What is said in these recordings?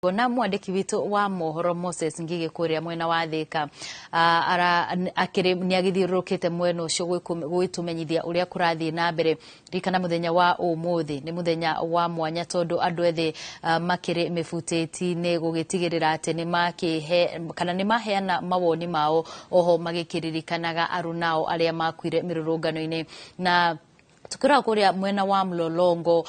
Na mwandĩki witũ wa mohoro Moses Ngigĩ kũrĩa mwena wa Thĩka akĩrĩ nĩ agĩthiũrũrũkĩte mwena ũcio gũgĩtũmenyithia ũrĩa kũrathiĩ na mbere. Ririkana mũthenya wa ũmũthĩ nĩ mũthenya wa mwanya tondũ andũ ethĩ makĩrĩ mĩbutĩti-inĩ gũgĩtigĩrĩra atĩ nĩ makĩhe kana nĩ maheana mawoni mao oho magĩkĩririkanaga arunao arĩa makuire mĩrũrũngano-inĩ. Na tukĩrora kũrĩa mwena wa Mlolongo,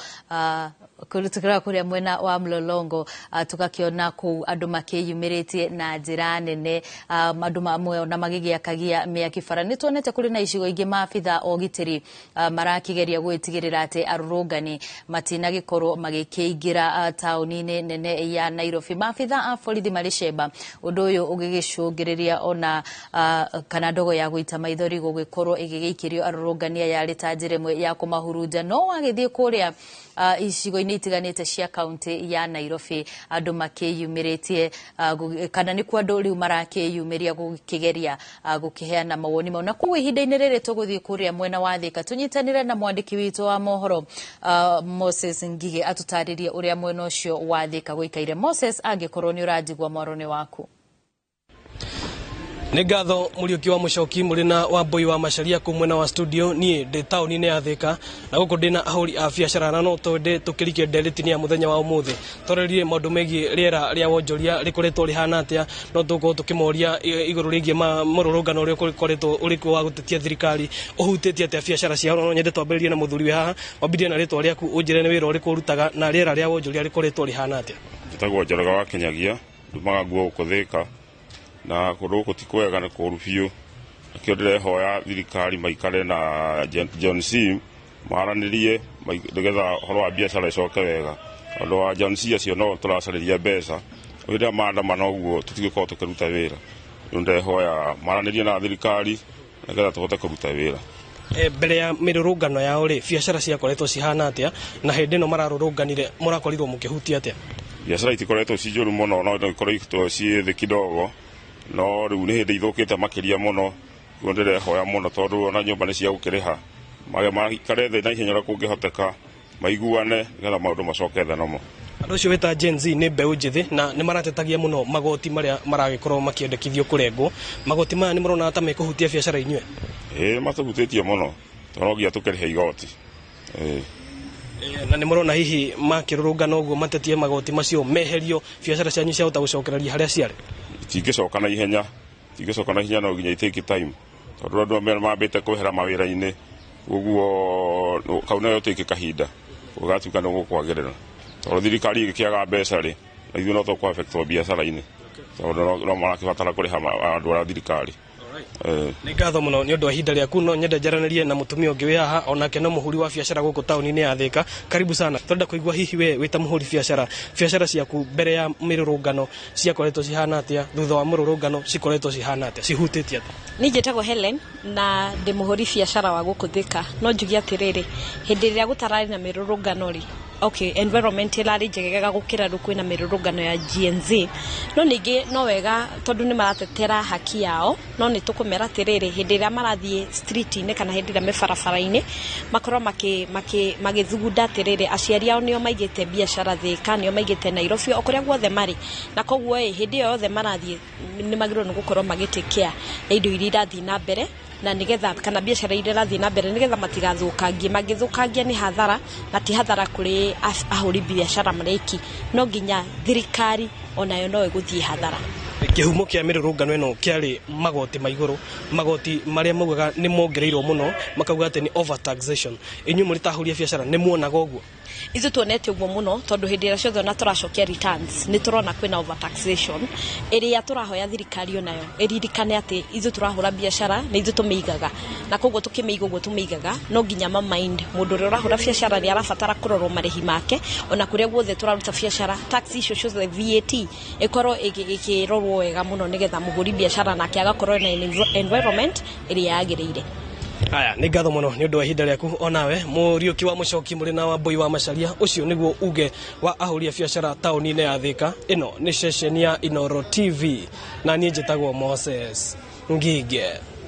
tukĩrora kũrĩa mwena wa Mlolongo, tũgakĩona kũu andũ makĩyumĩrĩtie na njĩra nene, andũ mamwe ona magĩgĩakagia mĩaki bara. Nĩ tuonete kũrĩ na icigo ingĩ maabitha a ũgitĩri marakĩgeria gwĩtigĩrĩra atĩ arũrũngani matinagĩkorwo magĩkĩingĩra taũni-inĩ nene ya Nairobi. Maabitha a borithi marĩ cemba, ũndũ ũyũ ũgĩgĩcũngĩrĩria ona kana ndogo ya gũita maithori gũgĩkorwo ĩgĩgĩikĩrio arũrũngani aya arĩ ta njĩra ĩmwe ya kũmahurunja. No wagĩthiĩ kũrĩa icigo-inĩ itiganĩte cia kaunti ya Nairobi, andũ makĩyumĩrĩtie, kana nĩkuo andũ rĩu marakĩyumĩria gũkĩgeria gũkĩheana mawoni mao. Na koguo ihinda-inĩ rĩrĩ tũgũthiĩ kũrĩa mwena wa Thĩka tũnyitanĩre na mwandĩki witũ wa mohoro Moses Ngigĩ atũtarĩrie ũrĩa mwena ũcio wa Thĩka gũikaire. Moses, angĩkorwo nĩ ũranjigua, mwaro nĩ waku. Nĩ ngatho, Mũriũki wa Mũcoki, mũrĩ na Wambui wa Macaria kũu mwena wa studio. Niĩ ndĩ taũni-inĩ ya Thĩka na gũkũ ndĩna ahũri a biacara, na no twende tũkĩrikie ndereti-inĩ ya mũthenya wa ũmũthĩ twarĩrie maũndũ megiĩ rĩera rĩa wonjoria rĩkoretwo rĩhana atĩa. No tũgũkorwo tũkĩmoria igũrũ rĩgiĩ mũrũrũngano ũrĩa ũkoretwo ũrĩ kuo wa gũtetia thirikari ũhutĩtie atĩa biacara ciao. No nyende twambĩrĩrie na mũthuri wĩ haha. Wambirie na rĩtwa rĩaku, ũnjĩre nĩ wĩra ũrĩkũ ũrutaga na rĩera rĩa wonjoria rĩkoretwo rĩhana atĩa. Njĩtagwo Njoroge wa Kinyagia, ndumaga nguo gũkũ Thĩka, na kũndũ gũkũ ti kwega, nĩ kũũru biũ. Nakĩo ndĩrehoya thirikari maikare na John C maranĩrie nĩgetha ũhoro wa biacara ĩcoke wega, tondũ wa John C acio no tũracarĩria mbeca. Hĩndĩ ĩrĩa maandamana ũguo tũtigĩkorwo tũkĩruta wĩra. Rĩu ndĩrehoya maranĩrie na thirikari nĩgetha tũhote kũruta wĩra. Mbere ya mĩrũrũngano yao rĩ, biacara ciakoretwo cihana atĩa, na hĩndĩ ĩno mararũrũnganire mũrakorirwo mũkĩhutia atĩa? Biacara itikoretwo ci njũru mũno, no ikoretwo ciĩ thĩ kidogo, no rĩu nĩ hĩndĩ ithũkĩte makĩria mũno. Rĩu ndĩrehoya mũno tondũ ona nyũmba nĩ cia gũkĩrĩha, maikare thĩ na ihenya ũrĩa kũngĩhoteka, maiguane nĩgetha maũndũ macoke thĩ nomo. Andũ acio wĩta Gen Z nĩ mbeũ njĩthĩ na nĩ maratetagia mũno magoti marĩa maragĩkorwo makĩendekithio kũrengwo. Magoti maya nĩ mũrona ta mekũhutia biacara inyuĩ? Ĩĩ, matũhutĩtie mũno tondũ no nginya tũkĩrĩhe igoti. Ĩĩ. Na nĩ mũrona hihi makĩrũrũngana ũguo matetie magoti macio meherio, biacara cianyu ciahota gũcokereria harĩa ciarĩ? Itingĩcoka na ihenya, itingĩcoka na ihenya, no nginya itake time tondũ andũ amwe mambĩte kwehera mawĩra-inĩ, ũguo kau nayo take kahinda gũgatuĩka nĩ gũkwagĩrĩra, tondũ thirikari ĩgĩkĩaga mbeca rĩ, na ithuĩ no tũkũ affectwo biacara-inĩ tondũ no marakĩbatara kũrĩha andũ a thirikari. Nĩ ngatho mũno nĩ ũndũ wa ihinda rĩaku. No nyende njaranĩrie na mũtumia ũngĩ wĩ haha, onake no mũhũri wa biacara gũkũ taũni-inĩ ya Thĩka. Karibu sana. Tũrenda kũigua hihi we wĩ ta mũhũri biacara, biacara ciaku mbere ya mĩrũrũngano ciakoretwo cihana atĩa, thutha wa mũrũrũngano cikoretwo cihana atĩa, cihutĩtie atĩa? Niĩ njĩtagwo Helen na ndĩ mũhũri biacara wa gũkũ Thĩka. No njuge atĩrĩrĩ, hĩndĩ ĩrĩa gũtararĩ na mĩrũrũngano rĩ, okay, environment ĩrarĩ njegega gũkĩra rĩu kwĩna mĩrũrũngano ya Gen Z. No ningĩ no wega tondũ nĩ maratetera haki yao, no nĩ tũkũmera atĩrĩrĩ, hĩndĩ ĩrĩa marathiĩ street-inĩ kana hĩndĩ ĩrĩa me barabara-inĩ, makorwo magĩthugunda atĩrĩrĩ, aciari ao nĩo maigĩte biacara Thĩka, nĩo maigĩte Nairobi, o kũrĩa guothe marĩ. Na koguo ĩ, hĩndĩ ĩyo yothe marathiĩ nĩ magĩrĩirwo nĩ gũkorwo magĩ take care ya indo iria irathiĩ na mbere, na nĩgetha kana biacara iria irathiĩ na mbere nĩgetha matigathũkangie. Mangĩthũkangia nĩ hathara, na ti hathara kũrĩ ahũri biacara marĩ aiki, no nginya thirikari onayo no ĩgũthiĩ hathara. Kĩhumo kĩa mĩrũrũngano ĩno kĩarĩ magoti ma igũrũ, magoti marĩa maugaga nĩ mongereirwo mũno, makauga atĩ nĩ overtaxation. Inyuĩ mũrĩ ta ahũri a biacara nĩ muonaga ũguo? Ithuĩ tuonete ũguo mũno tondũ hĩndĩ ĩrĩa ciothe ona tũracokia returns nĩ tũrona kwĩna overtaxation ĩrĩa tũrahoya thirikari onayo ĩririkane atĩ ithuĩ tũrahũra biacara nĩ ithuĩ tũmĩigaga, na koguo tũkĩmĩiga ũguo tũmĩigaga no nginya ma mind mũndũ ũrĩa ũrahũra biacara nĩ arabatara kũrorwo marĩhi make, ona kũrĩa guothe tũraruta biacara, tax icio ciothe, VAT, ĩkorwo ĩkĩrorwo wega mũno nĩgetha mũhũri biacara nake agakorwo na environment ĩrĩa yagĩrĩire. Aya, nĩ ngatho mũno nĩ ũndũ wa ihinda rĩaku. Onawe Mũriũki wa Mũcoki, mũrĩ na Wambui wa Macaria, ũcio nĩguo uge wa ahũri a biacara taũni-inĩ ya Thĩka. Ĩno nĩ ceceni ya Inooro TV na niĩ njĩtagwo Moses Ngige.